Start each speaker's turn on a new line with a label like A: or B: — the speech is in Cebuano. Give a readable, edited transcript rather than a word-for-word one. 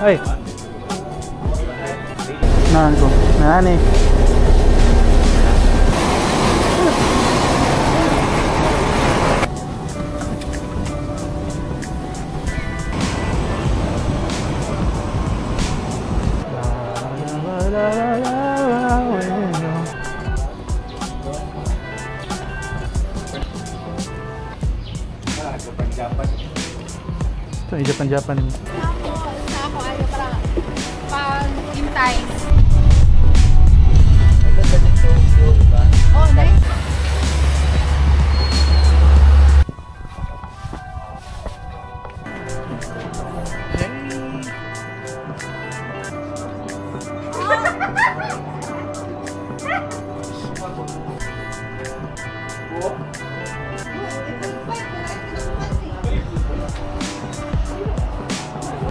A: Ay. Naan ko. Naan eh. La, la, la, la, la, la. Ito, Japan-Japan.
B: Ako, sa ako ano parang pag in time. Oh, nice.